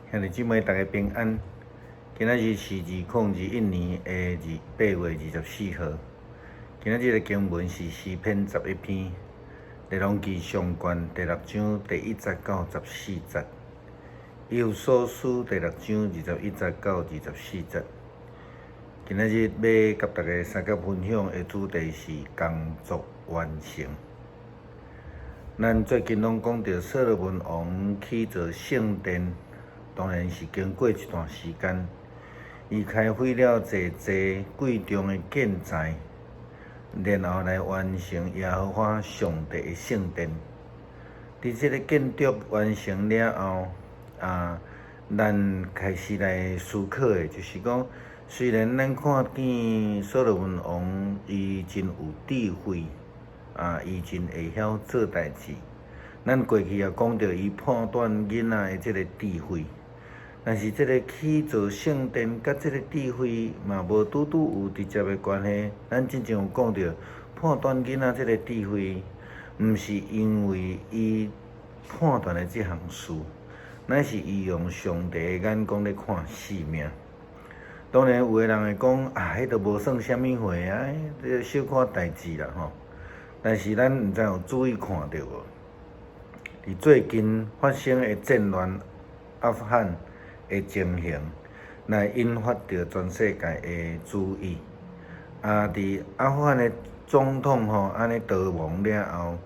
兄弟姊妹，大家平安。今仔日是2021年的8月24號。今仔日的經文是詩篇11篇，列王紀上卷第六章第一節到14節，以弗所書第六章21節到24節。今仔日欲佮大家相佮分享的主題是工作完成。咱最近攏講著所羅門王起造聖殿，當然是經過一段時間，伊開費了濟濟貴重的建材，然後來完成耶和華上帝的聖殿。佇這个建築完成了後，咱開始來思考的，就是講，雖然咱看見所羅門王伊真有智慧，伊真會曉做代誌。咱過去也講著伊判斷囡仔的這个智慧，但是這个起造聖殿佮這个智慧嘛無拄拄有直接的關係。咱之前有講著，判斷囡仔這个智慧，毋是因為伊判斷的這項事，乃是伊用上帝的眼光咧看性命。當然有的人會講啊，彼都無算啥物貨啊，這個小可代誌啦吼。但是咱毋知有注意看著無？佇最近發生的戰亂，阿富汗的情形，來引發著全世界的注意。佇阿富汗的總統吼，按呢逃亡了後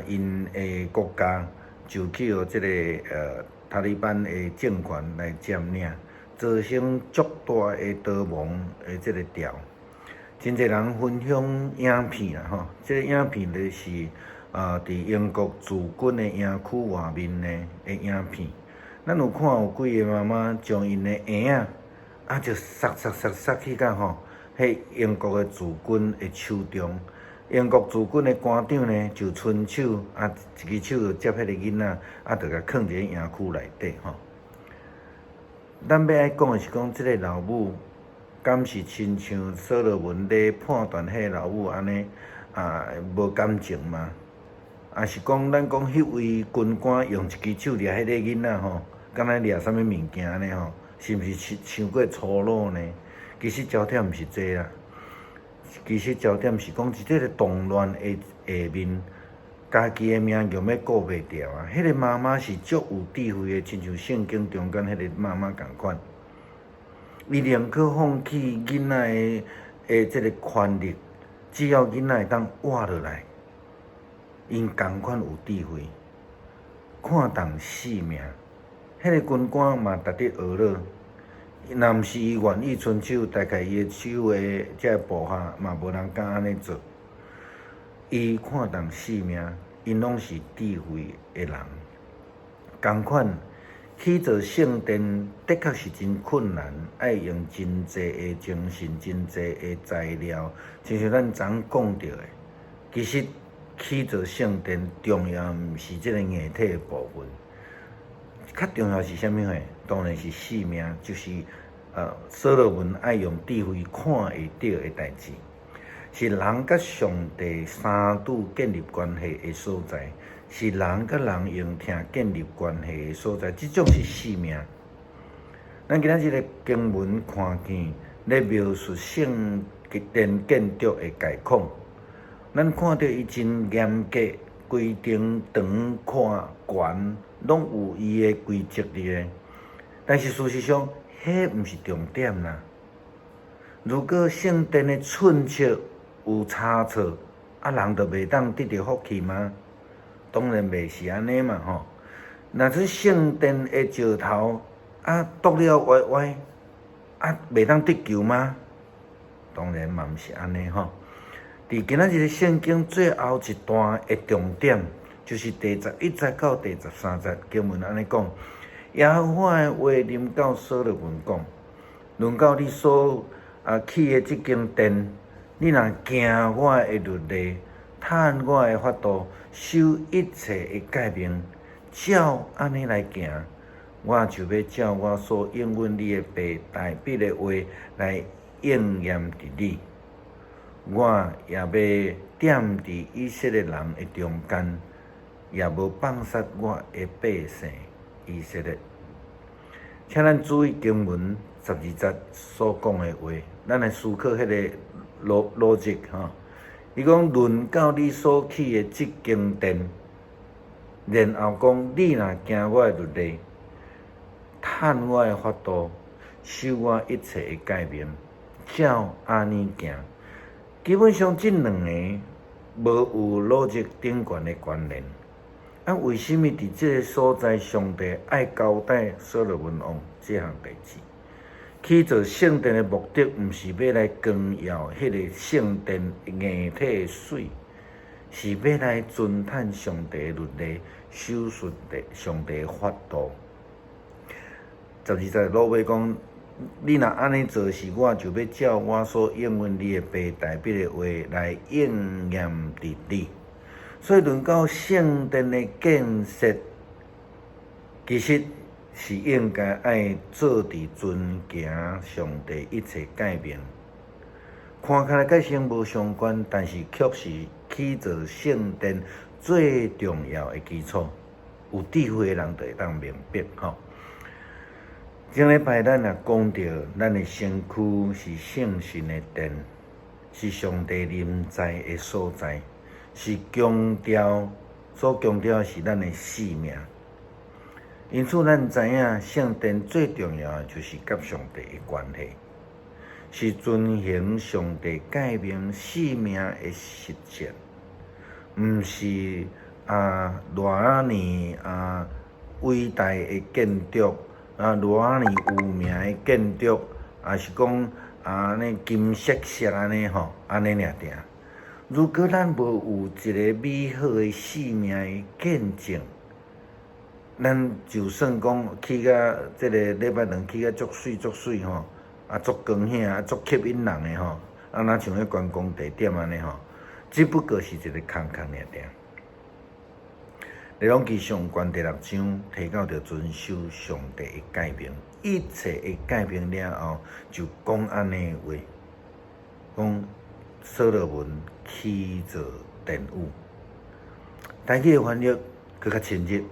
，𪜶的國家就去予這个塔利班的政權來佔領，造成足大的逃亡的這个潮。真濟人分享影片啦吼，這个影片就是佇英國駐軍的營區外面呢的影片。咱有看有幾个媽媽將𪜶的嬰仔就捒捒捒捒去到吼，彼英國的駐軍的手中。英國駐軍的官長呢就伸手一支手就接彼个囡仔，就共囥佇咧營區內底吼。咱欲愛講的是講，這个老母敢是親像所羅門咧判斷彼個老母按呢無感情嗎？抑是講咱講彼位軍官用一支手掠彼個囡仔吼，敢若掠啥物物件按呢吼？是毋是傷傷過粗魯呢？其實焦點毋是這啦，其實焦點是講佇這个動亂的下面，家己的命用欲顧袂著啊！彼個媽媽是足有智慧的，親像聖經中間彼個媽媽仝款，伊寧可放棄囡仔的這个權利，只要囡仔會當活落來。𪜶仝款有智慧，看重性命。彼个軍官嘛值得學了。若毋是伊願意伸手，大概伊的手的這个部下嘛無人敢按呢做。伊看重性命，𪜶攏是智慧的人。仝款起造聖殿的確是真困難，愛用真濟的精神、真濟的材料，親像咱昨講著的，其實起造聖殿重要毋是這个硬體的部分，較重要是啥物貨？當然是性命，就是所羅門愛用智慧看會著的代誌，是人佮上帝三拄建立關係的所在，是人佮人用聽建立關係的所在，這種是性命。咱今仔日的經文看見咧描述聖殿建築的概況。咱看著伊真嚴格規定，長、寬、懸，攏有伊的規則佇咧。但是事實上，彼毋是重點啦。如果聖殿的寸尺有差錯，人就袂當得著福氣嗎？當然袂是按呢嘛吼。若是聖殿的石頭篤了歪歪，袂當得救嗎？當然嘛毋是按呢吼。佇今仔日聖經最後一段的重點，就是第11節到第13節經文按呢講：耶和華的話臨到所羅門講，論到你所起的這間殿，你若行我的律例，遵我的法度，守一切的誡命，照按呢來行，我就欲照我所應允你的爸大衛的話來應驗佇你。我也欲踮佇以色列人的中間，也無放殺我的百姓以色列。請咱注意經文十二節所講的話，咱來思考彼个邏輯吼。伊講論到你所起的這間殿，然後講你若行我的律例，趁我的法度，守我一切的誡命，照按呢行。基本上這兩个無有邏輯頂懸的關聯。啊，為啥物佇這个所在，上帝愛交代所羅門王這項代誌？起造聖殿的目的，毋是欲來光耀彼个聖殿硬體的媠，是欲來遵趁上帝的律例，守上帝的法度。十二節落尾講，你若按呢做時，我就欲照我所應允你的爸大衛的話來應驗佇你。所以論到聖殿的建設，其實是應該愛做佇遵行上帝一切誡命。看起來佮先無相關，但是卻是起造聖殿最重要的基礎。有智慧的人就會當明白吼。頂禮拜咱也講著，咱的身軀是聖神的殿，是上帝臨在的所在，是強調所強調的是咱的性命。因此，咱知影聖殿最重要的就是佮上帝的關係，是遵行上帝誡命性命的實踐，毋是啊偌仔爾啊偉大的建築啊偌仔爾有名的建築，抑是講啊呢金色色按呢吼，按呢爾爾。如果咱無有一個美好的性命的見證，咱就算講起甲這个禮拜堂起甲足媠足媠吼，啊足光顯啊足吸引人的吼，啊若像彼觀光地點按呢吼，只不過是一个空殼爾爾。列王紀上卷第六章提到著遵守上帝的誡命，一切的誡命了後，就講按呢話，講所羅門起造殿宇。台語的翻譯閣較深入。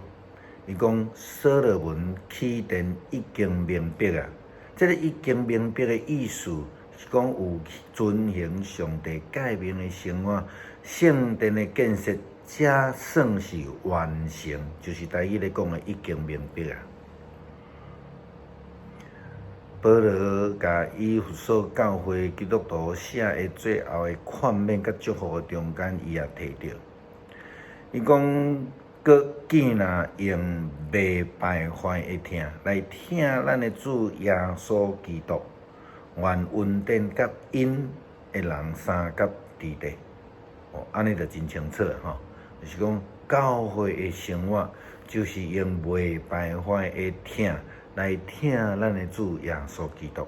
伊講所羅門起殿已經明白啊，這个已經明白的意思是講有遵行上帝誡命的生活，聖殿的建設才算是完成，就是台語咧講的已經明白啊。保羅共以弗所教會基督徒寫的最後的勸勉佮祝福的中間，伊也提著，伊講。閣見若用袂敗壞的疼來疼咱的主耶穌基督，願恩典佮𪜶的人相佮佇咧。哦，按呢就真清楚吼，就是講教會的生活，就是用袂敗壞的疼來疼咱的主耶穌基督。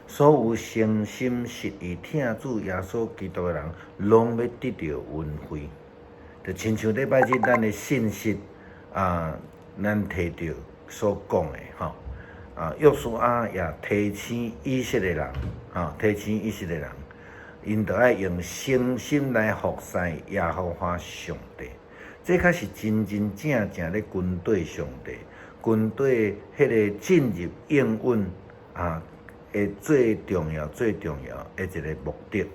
所有誠心實意疼主耶穌基督的人，攏欲得著恩惠。就親像禮拜日咱的信息啊，咱提著所講的吼啊，約書亞也提醒以色列人，啊，提醒以色列人，𪜶著愛用誠心來服侍耶和華上帝。這較是真真正正咧跟綴上帝，跟綴彼个進入應允啊的最重要、最重要的一个目的。